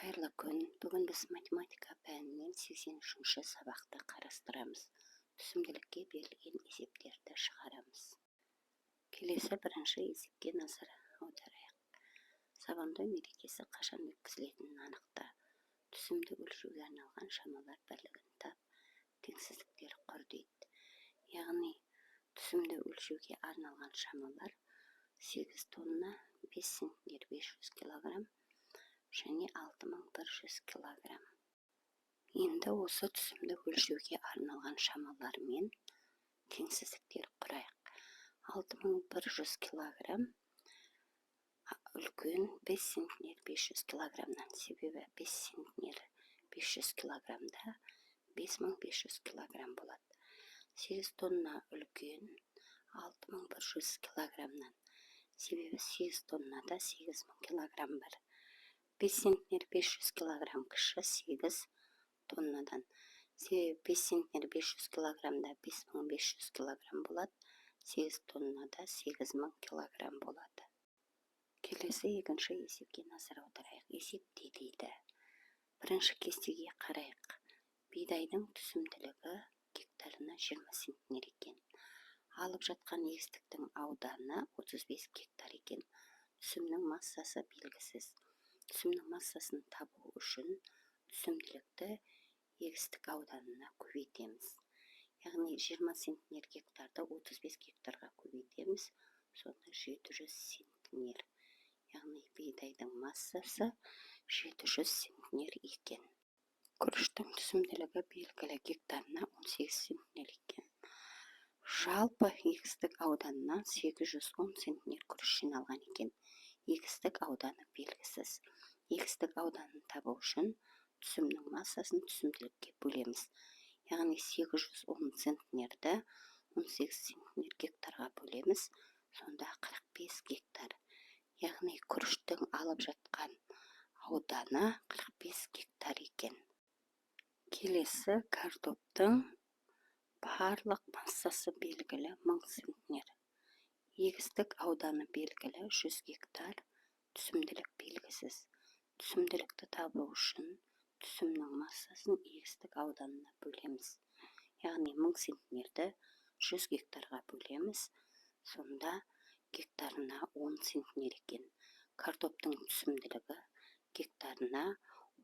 Қайырлы күн! Бүгін біз математика пәнінен 83-ші сабақты қарастырамыз. Түсімділікке берілген есептерді шығарамыз. Келесі бірінші есепке назар аударайық. Сабантой мерекесі қашан өткізілетінін анықта. Түсімді өлшеуге арналған шамалар бірлігін тап, теңсіздіктер құр дейді. Яғни түсімді өлшеуге арналған шамалар 8 тонна 5 центнер 500 килограмм және 6100 килограмм. Енді осы түсімді өлшеуге арналған шамалармен теңсіздіктер құрайық. 6100 килограмм үлкен 5 центнер 500 килограммнан, себебі 5 центнер 500 килограммда 5500 килограмм болады. 8 тонна үлкен 6100 килограммнан, себебі 8 тоннада 8000 килограмм бар. 5 центнер 500 килограмм кіші 8 тоннадан, себебі 5 центнер 500 килограммда 5500 килограмм болады, 8 тоннада 8000 килограмм болады. Келесі екінші есепке назар аударайық. Есепте дейді. Бірінші кестеге қарайық. Бидайдың түсімділігі гектарына 20 центнер екен. Алып жатқан егістіктің ауданы 35 гектар екен. Түсімнің массасы белгісіз. Түсімнің массасын табу үшін түсімділікті егістік ауданына көбейтеміз. Яғни 20 центнер гектарды 35 гектарға көбейтеміз, сонда 700 центнер. Яғни бидайдың массасы 700 центнер екен. Күріштің түсімділігі белгілі, гектарына 18 центнер екен. Жалпы егістік ауданынан 810 центнер күріш жиналған екен. Егістік ауданы белгісіз. Егістік ауданын табу үшін түсімнің массасын түсімділікке бөлеміз. Яғни 810 центнерді 18 центнер гектарға бөлеміз, сонда 45 гектар. Яғни күріштің алып жатқан ауданы 45 гектар екен. Келесі картоптың барлық массасы белгілі, 1000 центнер. Егістік ауданы белгілі, 100 гектар, түсімділік белгісіз. Түсімділікті табу үшін түсімнің массасын егістік ауданына бөлеміз. Яғни 1000 центнерді 100 гектарға бөлеміз, сонда гектарына 10 центнер екен. Картоптың түсімділігі гектарына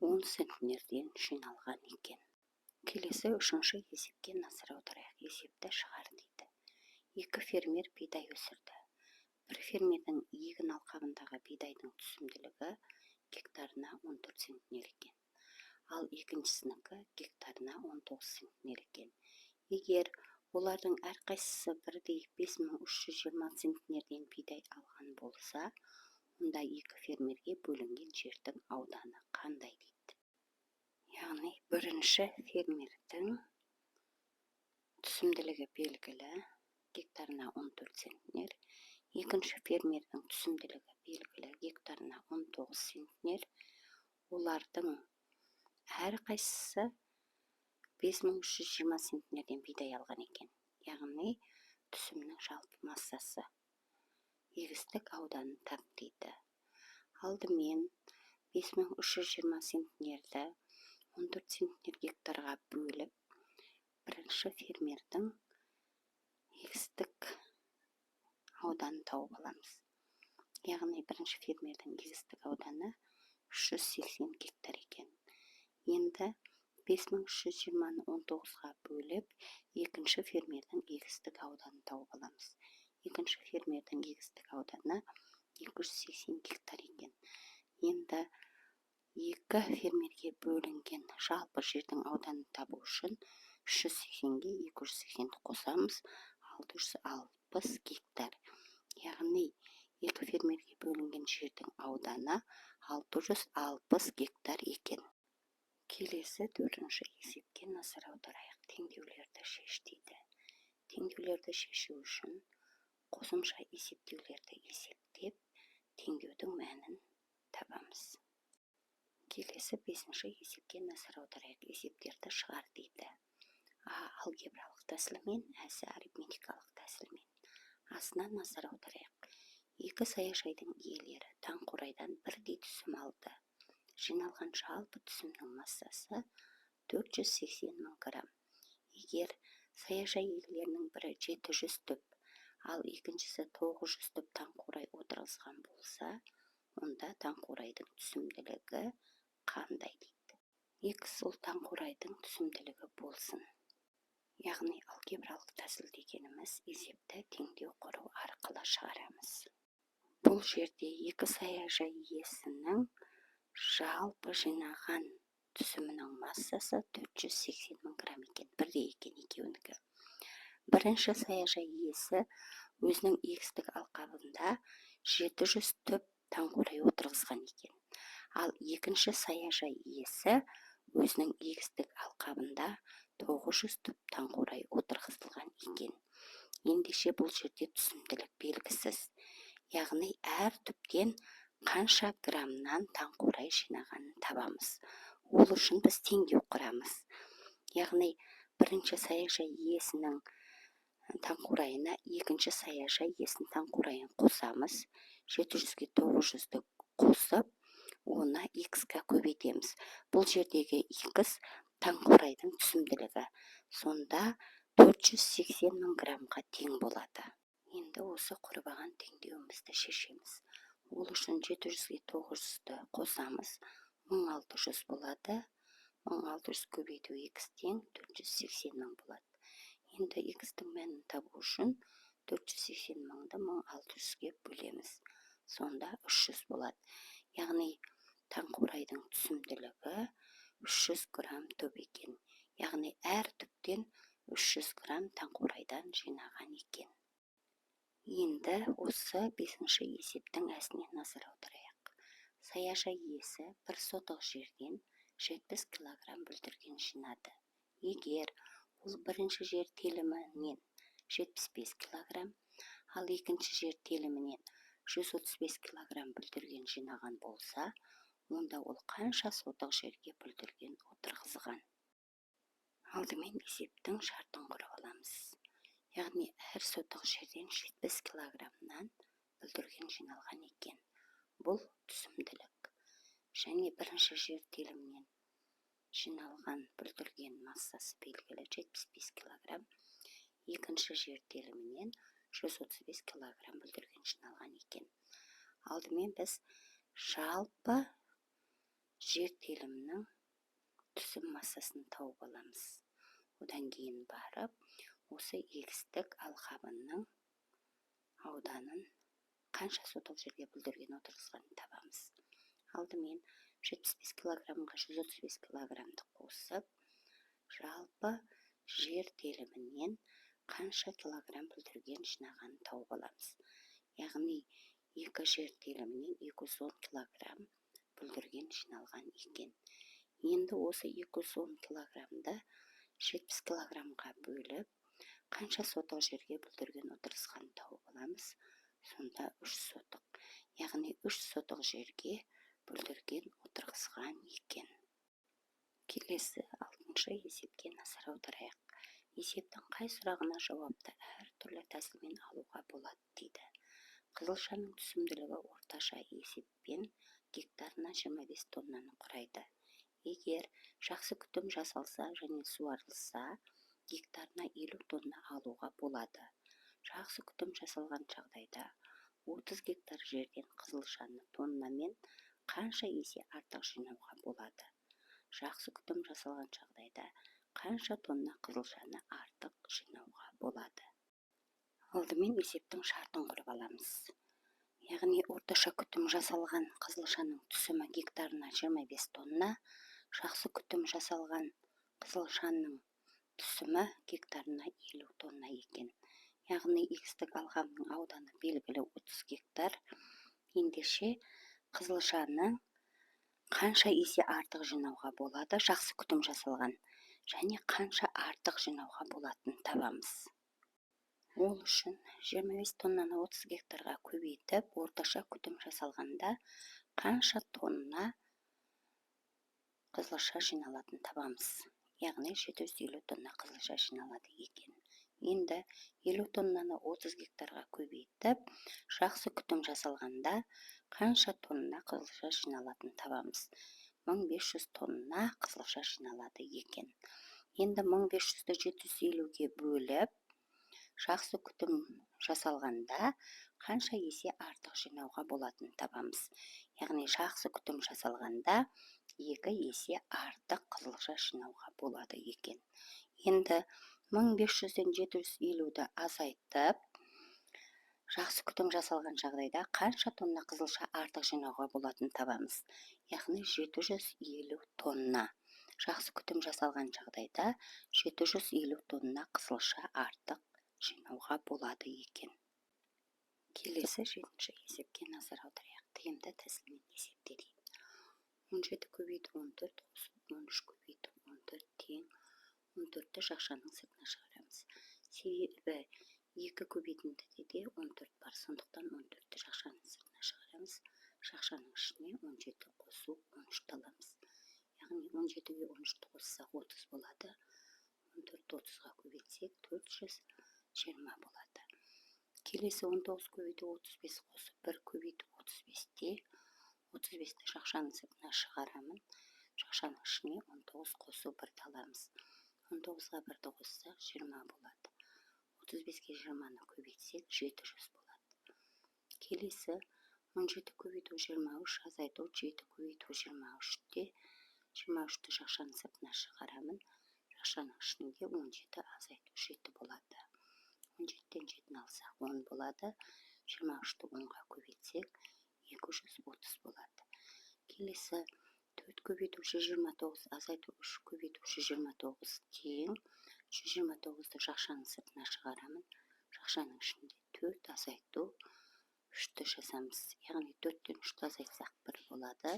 10 центнерден жиналған екен. Келесі үшінші есепке назар аударайық. Есепті шығар дейді. Екі фермер бидай өсірді. Бір фермердің егін алқабындағы бидайдың түсімділігі гектарына 14 центнер екен. Ал екіншісінікі гектарына 19 центнер екен. Егер олардың әрқайсысы бірдей 5320 центнерден бидай алған болса, онда екі фермерге бөлінген жердің ауданы қандай дейді. Яғни бірінші фермердің түсімділігі белгілі, гектарына 14 центнер. Екінші фермердің түсімділігі белгілі, гектарына 19 центнер. Олардың әрқайсысы 5320 центнерден бидай алған екен. Яғни түсімнің жалпы массасы. Егістік ауданын тап дейді. Алдымен 5320 центнерді 14 центнер гектарға бөліп, бірінші фермердің егістік ауданын тауып аламыз. Яғни бірінші фермердің егістік ауданы 380 гектар екен. Енді 5320-ны 19-ға бөліп, екінші фермердің егістік ауданын тауып аламыз. Екінші фермердің егістік ауданы 280 гектар екен. Енді екі фермерге бөлінген жалпы жердің ауданын табу үшін 380-ге 280-ді қосамыз, 660 гектар. Яғни екі фермерге бөлінген жердің ауданы 660 гектар екен. Келесі төртінші есепке назар аударайық. Теңдеулерді шеш дейді. Теңдеулерді шешу үшін қосымша есептеулерді есептеп, теңдеудің мәнін табамыз. Келесі бесінші есепке назар аударайық. Есептерді шығар дейді. А алгебралық тәсілмен, әсі арифметикалық тәсілмен. Асына назар аударайық. Екі саяжайдың иелері таңқурайдан бірдей түсім алды. Жиналған жалпы түсімнің массасы 480 мың грамм. Егер саяжай иелерінің бірі 700 түп, ал екіншісі 900 түп таңқурай отырғызған болса, онда таңқурайдың түсімділігі қандай дейді. X ол таңқурайдың түсімділігі болсын. Яғни алгебралық тәсіл дегеніміз есепті теңдеу құру арқылы шығарамыз. Бұл жерде екі саяжай иесінің жалпы жинаған түсімінің массасы 480 мың грамм екен, бірдей екен екеуінікі. Бірінші саяжай иесі өзінің егістік алқабында 700 түп таңқурай отырғызған екен. Ал екінші саяжай иесі өзінің егістік алқабында 900 түп таңқурай отырғызылған екен. Ендеше бұл жерде түсімділік белгісіз. Яғни әр түптен қанша граммнан таңқурай жинағанын табамыз. Ол үшін біз теңдеу құрамыз. Яғни бірінші саяжай иесінің таңқурайына екінші саяжай иесінің таңқурайын қосамыз. 700-ге 900-ді қосып, оны x-қа көбейтеміз. Бұл жердегі x таңқурайдың түсімділігі. Сонда 480 мың граммға тең болады. Енді осы құрып алған теңдеуімізді шешеміз. Ол үшін 700-ге 900-ді қосамыз. 1600 болады. 1600 көбейту x тең 480 мың болады. Енді x-тің мәнін табу үшін 480 мыңды 1600-ге бөлеміз. Сонда 300 болады. Яғни таңқурайдың түсімділігі 300 грамм түп екен. Яғни әр түптен 300 грамм таңқурайдан жинаған екен. Енді осы 5-ші есептің әсіне назар аударайық. Саяжай иесі бір сотық жерден 70 килограмм бүлдірген жинады. Егер ол бірінші жер телімінен 75 килограмм, ал екінші жер телімінен 135 килограмм бүлдірген жинаған болса, онда ол қанша сотық жерге бүлдірген отырғызған? Алдымен есептің шартын құрып аламыз. Яғни әр сотық жерден 70 килограммнан бүлдірген жиналған екен. Бұл түсімділік. Және бірінші жер телімінен жиналған бүлдірген массасы белгілі 75 килограмм. Екінші жер телімінен 135 килограмм бүлдірген жиналған екен. Алдымен біз жалпы жер телімінің түсім массасын тауып аламыз. Одан кейін барып, осы егістік алқабының ауданын қанша сотық жерге бүлдірген отырғызғанын табамыз. Алдымен 75 килограммға 135 килограммды қосып, жалпы жер телімінен қанша килограмм бүлдірген жинағанын тауып аламыз. Яғни екі жер телімінен 210 килограмм бүлдірген жиналған екен. Енді осы 210 килограммды 70 килограммға бөліп, қанша сотық жерге бүлдірген отырғызғанын тауып аламыз. Сонда 3 сотық. Яғни 3 сотық жерге бүлдірген отырғызған екен. Келесі 6-шы есепке назар аударайық. Есептің қай сұрағына жауапты әртүрлі тәсілмен алуға болады дейді. Қызылшаның түсімділігі орташа есеппен гектарына 25 тоннаны құрайды. Егер жақсы күтім жасалса және суарылса, гектарына 50 тонна алуға болады. Жақсы күтім жасалған жағдайда 30 гектар жерден қызылшаны тоннамен қанша есе артық жинауға болады? Жақсы күтім жасалған жағдайда қанша тонна қызылшаны артық жинауға болады? Алдымен есептің шартын құрып аламыз. Яғни орташа күтім жасалған қызылшаның түсімі гектарына 25 тонна, жақсы күтім жасалған қызылшаның түсімі гектарына 50 тонна екен. Яғни егістік алқабының ауданы белгілі 30 гектар. Ендеше қызылшаны қанша есе артық жинауға болады жақсы күтім жасалған және қанша артық жинауға болатынын табамыз. Ол үшін 25 тоннаны 30 гектарға көбейтіп, орташа күтім жасалғанда қанша тонна қызылша жиналатынын табамыз. Яғни 750 тонна қызылша жиналады екен. Енді 50 тоннаны 30 гектарға көбейтіп, жақсы күтім жасалғанда қанша тонна қызылша жиналатынын табамыз. 1500 тонна қызылша жиналады екен. Енді 1500-ді 750-ге бөліп, жақсы күтім жасалғанда қанша есе артық жинауға болатынын табамыз. Яғни жақсы күтім жасалғанда 2 есе артық қызылша жинауға болады екен. Енді 1500-ден 750-ді азайтып, жақсы күтім жасалған жағдайда қанша тонна қызылша артық жинауға болатынын табамыз. Яғни 750 тонна. Жақсы күтім жасалған жағдайда 750 тонна қызылша артық жинауға болады екен. Келесі 7-ші есепке назар аударайық. Тиімді тәсілмен есепте дейді. 17 көбейту 14 қосу 13 көбейту 14 тең 14-ті жақшаның сыртына шығарамыз. Себебі 2 көбейтіндіде де 14 бар, сондықтан 14-ті жақшаның сыртына шығарамыз. Жақшаның ішіне 17 қосу 13-ті аламыз. Яғни 17-ге 13-ті қоссақ 30 болады. 14-ті 30-ға көбейтсек 420 болады. Келесі 19 көбейту 35 қосу 1 көбейту 35-те 35-ті жақшаның сыртына шығарамын. Жақшаның ішіне 19 қосу 1-ді аламыз. 19-ға 1-ді қоссақ 20 болады. 35-ке 20-ны көбейтсек 700 болады. Келесі 17 көбейту 23 азайту 7 көбейту 23-те 23-ті жақшаның сыртына шығарамын. Жақшаның ішінде 17 азайту 7 болады. 17-тен 7-ні алсақ 10 болады. 23-ті 10-ға көбейтсек 230 болады. Келесі 4 көбейту 129 азайту 3 көбейту 129 тең 129-ды жақшаның сыртына шығарамын. Жақшаның ішінде 4 азайту 3-ті жазамыз. Яғни 4-тен 3-ті азайтсақ 1 болады.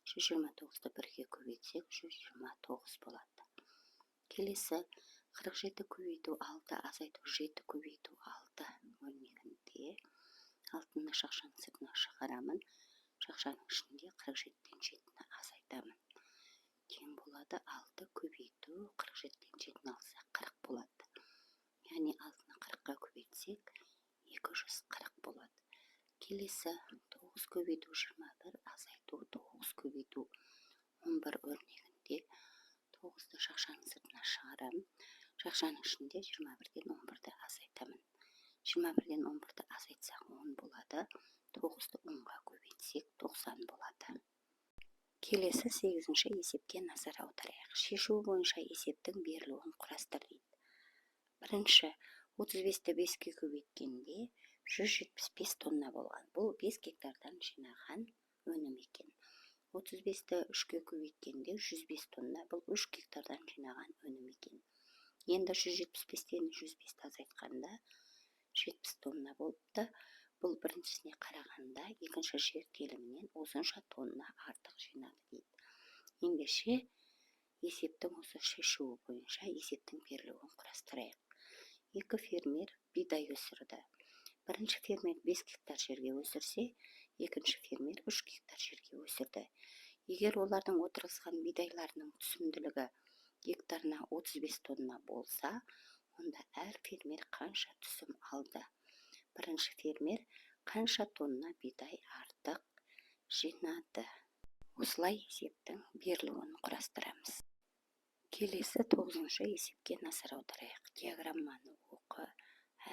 129-ды 1-ге көбейтсек 129 болады. Келесі 47 көбейту 6 азайту 7 көбейту 6 өрнегінде 6-ны жақшаның сыртына шығарамын. Жақшаның ішінде 47-тен 7-ні азайтамын. Тең болады 6 көбейту 47-тен 7-ні алсақ 40 болады. Яғни 6-ны 40-қа көбейтсек 240 болады. Келесі 9 көбейту 21 азайту 9 көбейту 11 өрнегінде 9-ды жақшаның сыртына шығарамын. Жақшаның ішінде 21-ден 11-ді азайтамын. 21-ден 11-ді азайтсақ 10 болады. 9-ды 10-ға көбейтсек 90 болады. Келесі 8-ші есепке назар аударайық. Шешуі бойынша есептің берілуін құрастыр дейді. Бірінші, 35-ті 5-ке көбейткенде 175 тонна болған. Бұл 5 гектардан жинаған өнім екен. 35-ті 3-ке көбейткенде 105 тонна, бұл 3 гектардан жинаған өнім екен. Енді 175-тен 105-ті азайтқанда 70 тонна болыпты. Бұл біріншісіне қарағанда екінші жер телімінен осынша тонна артық жинады дейді. Ендеше есептің осы шешуі бойынша есептің берілуін құрастырайық. Екі фермер бидай өсірді. Бірінші фермер 5 гектар жерге өсірсе, екінші фермер 3 гектар жерге өсірді. Егер олардың отырғызған бидайларының түсімділігі гектарына 35 тонна болса, онда әр фермер қанша түсім алды? Бірінші фермер қанша тонна бидай артық жинады? Осылай есептің берілуін құрастырамыз. Келесі 9-шы есепке назар аударайық. Диаграмманы оқы,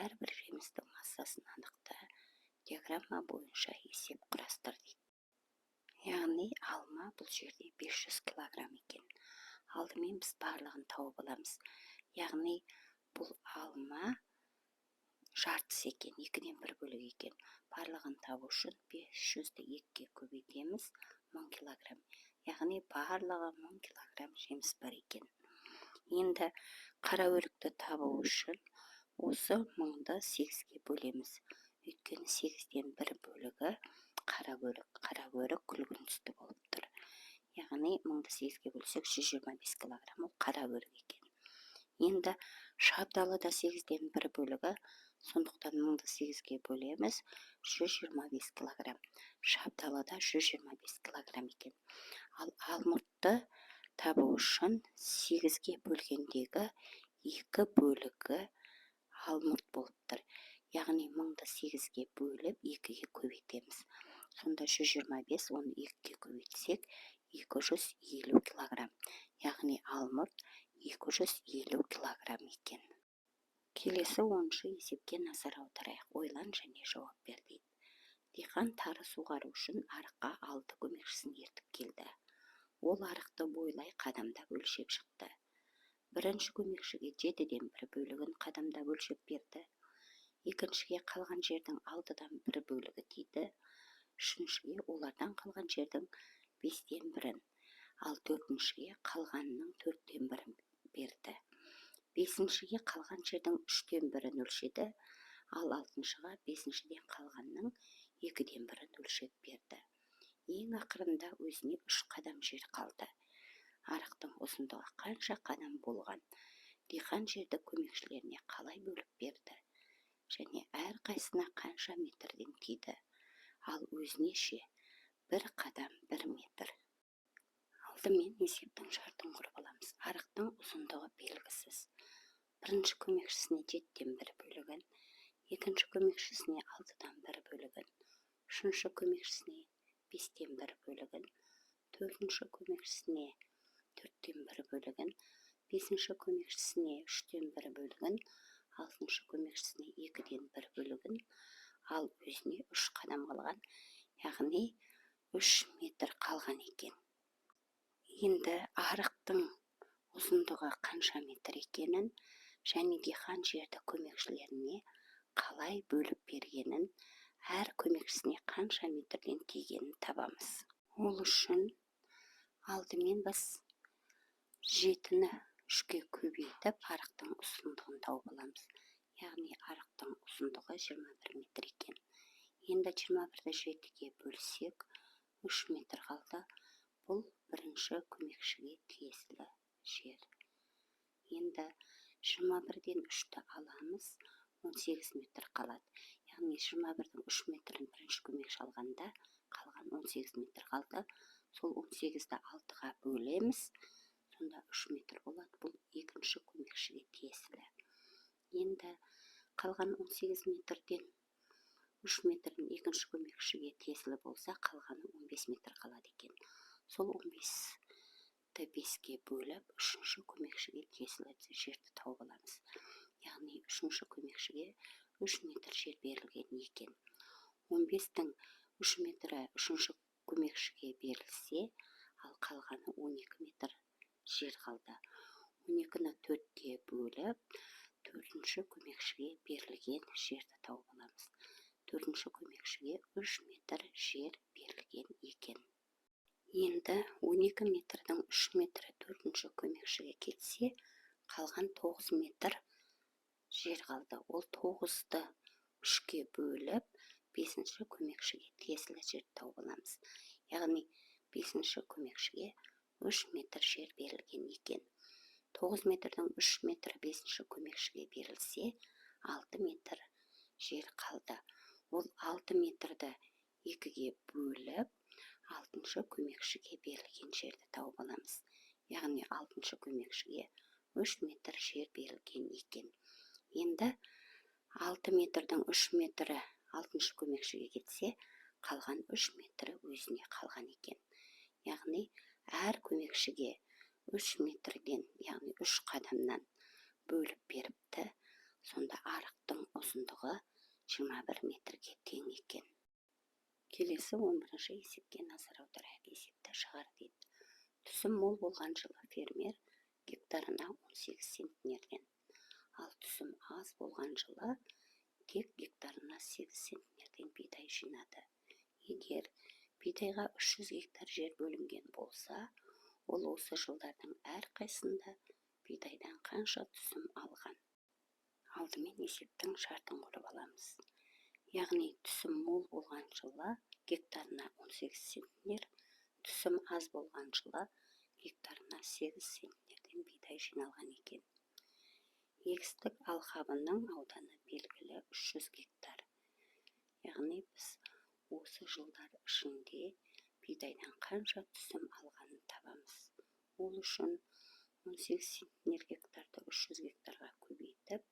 әрбір жемістің массасын анықта, диаграмма бойынша есеп құрастыр дейді. Яғни алма бұл жерде 500 килограмм екен. Алдымен біз барлығын тауып аламыз. Яғни бұл алма жартысы екен, 2-ден 1 бөлігі екен. Барлығын табу үшін 500-ді 2-ге көбейтеміз, 1000 килограмм. Яғни барлығы 1000 килограмм жеміс бар екен. Енді қара өрікті табу үшін осы 1000-ды 8-ге бөлеміз. Өйткені 8-ден 1 бөлігі қара өрік. Қара өрік күлгін түсті болып тұр. Яғни 1000-ды 8-ге бөлсек 125 килограмм, ол қара өрік екен. Енді шабдалы да 8-ден 1 бөлігі, сондықтан 1000-ды 8-ге бөлеміз, 125 килограмм. Шабдалы да 125 килограмм екен. Ал алмұртты табу үшін 8-ге бөлгендегі 2 бөлігі алмұрт болып тұр. Яғни 1000-ды 8-ге бөліп 2-ге көбейтеміз. Сонда 125, оны 2-ге көбейтсек 250 килограмм, яғни алмұрт 250 килограмм екен. Келесі 10-шы есепке назар аударайық. Ойлан және жауап бер дейді. Диқан тары суғару үшін арыққа 6 көмекшісін ертіп келді. Ол арықты бойлай қадамдап өлшеп шықты. Бірінші көмекшіге 7-ден 1 бөлігін қадамдап өлшеп берді. Екіншіге қалған жердің 6-дан 1 бөлігі тиді. Үшіншіге олардан қалған жердің 5-тен 1-ін, ал төртіншіге қалғанының 4-тен 1-ін берді. Бесіншіге қалған жердің 3-тен 1-ін өлшеді, ал алтыншыға бесіншіден қалғанның 2-ден 1-ін өлшеп берді. Ең ақырында өзіне 3 қадам жер қалды. Арықтың ұзындығы қанша қадам болған? Диқан жерді көмекшілеріне қалай бөліп берді? Және әрқайсысына қанша метрден тиді? Ал өзіне ше? 1 қадам 1 метр. Алдымен есептің шартын құрып аламыз. Арықтың ұзындығы белгісіз. Бірінші көмекшісіне 7-ден 1 бөлігін, екінші көмекшісіне 6-дан 1 бөлігін, үшінші көмекшісіне 5-тен 1 бөлігін, төртінші көмекшісіне 4-тен 1 бөлігін, бесінші көмекшісіне 3-тен 1 бөлігін, алтыншы көмекшісіне 2-ден 1 бөлігін, ал өзіне 3 қадам қалған, яғни 3 метр қалған екен. Енді арықтың ұзындығы қанша метр екенін және диқан жерді көмекшілеріне қалай бөліп бергенін, әр көмекшісіне қанша метрден тигенін табамыз. Ол үшін алдымен біз 7-ні 3-ке көбейтіп арықтың ұзындығын тауып аламыз. Яғни арықтың ұзындығы 21 метр екен. Енді 21-ді 7-ге бөлсек, 3 метр қалды. Бұл бірінші көмекшіге тиесілі жер. Енді 21-ден 3-ті аламыз, 18 метр қалады. Яғни 21-дің 3 метрін бірінші көмекші алғанда, қалған 18 метр қалды. Сол 18-ді 6-ға бөлеміз, сонда 3 метр болады. Бұл екінші көмекшіге тиесілі. Енді қалған 18 метрден 3 метрін екінші көмекшіге тиесілі болса, қалғаны 15 метр қалады екен. Сол 15-ті 5-ке бөліп, үшінші көмекшіге тиесілі жерді тауып аламыз. Яғни үшінші көмекшіге 3 метр жер берілген екен. 15-тің 3 метрі үшінші көмекшіге берілсе, ал қалғаны 12 метр жер қалды. 12-ні 4-ке бөліп, төртінші көмекшіге берілген жерді тауып аламыз. Төртінші көмекшіге 3 метр жер берілген екен. Енді 12 метрдің 3 метрі төртінші көмекшіге кетсе, қалған 9 метр жер қалды. Ол 9-ды 3-ке бөліп, бесінші көмекшіге тиесілі жерді тауып аламыз. Яғни бесінші көмекшіге 3 метр жер берілген екен. 9 метрдің 3 метрі бесінші көмекшіге берілсе, 6 метр жер қалды. Ол 6 метрді 2-ге бөліп, алтыншы көмекшіге берілген жерді тауып аламыз. Яғни алтыншы көмекшіге 3 метр жер берілген екен. Енді 6 метрдің 3 метрі алтыншы көмекшіге кетсе, қалған 3 метрі өзіне қалған екен. Яғни әр көмекшіге 3 метрден, яғни 3 қадамнан бөліп беріпті. Сонда арықтың ұзындығы 21 метрге тең екен. Келесі 11-ші есепке назар аударайық. Есепті шығар дейді. Түсім мол болған жылы фермер гектарына 18 центнерден, ал түсім аз болған жылы тек гектарына 8 центнерден бидай жинады. Егер бидайға 300 гектар жер бөлінген болса, ол осы жылдардың әрқайсысында бидайдан қанша түсім алған? Алдымен есептің шартын құрып аламыз. Яғни түсім мол болған жылы гектарына 18 центнер, түсім аз болған жылы гектарына 8 центнерден бидай жиналған екен. Егістік алқабының ауданы белгілі 300 гектар. Яғни біз осы жылдар ішінде бидайдан қанша түсім алғанын табамыз. Ол үшін 18 центнер гектарды 300 гектарға көбейтіп,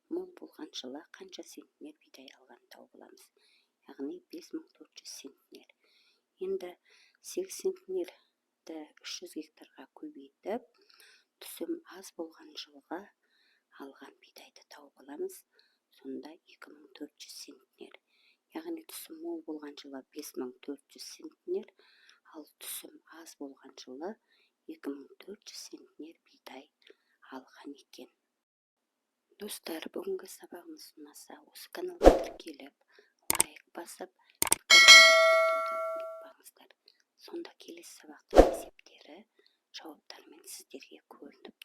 мол болған жылы қанша центнер бидай алғанын тауып аламыз. Яғни 5400 центнер. Енді 8 центнерді Есепті 300 гектарға көбейтіп, түсім аз болған жылғы алған бидайды тауып аламыз. Сонда 2400 центнер. Яғни түсім мол болған жылы 5400 центнер, ал түсім аз болған жылы 2400 центнер бидай алған екен. Достар, бүгінгі сабағымыз ұнаса, осы каналға тіркеліп, лайк басып, пікір білдіріп кетуді ұмытпаңыздар. Сонда келесі сабақтың есептері жауаптарымен сіздерге көрініп